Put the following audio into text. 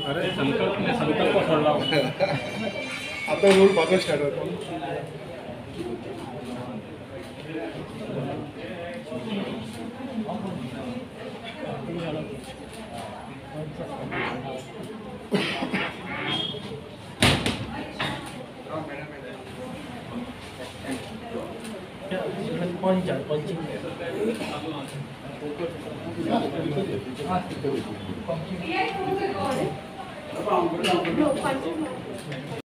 अरे संकल्प ने संकल्प सोडला. आता रोल बाजू स्टार्ट होतो. Punching No, punching.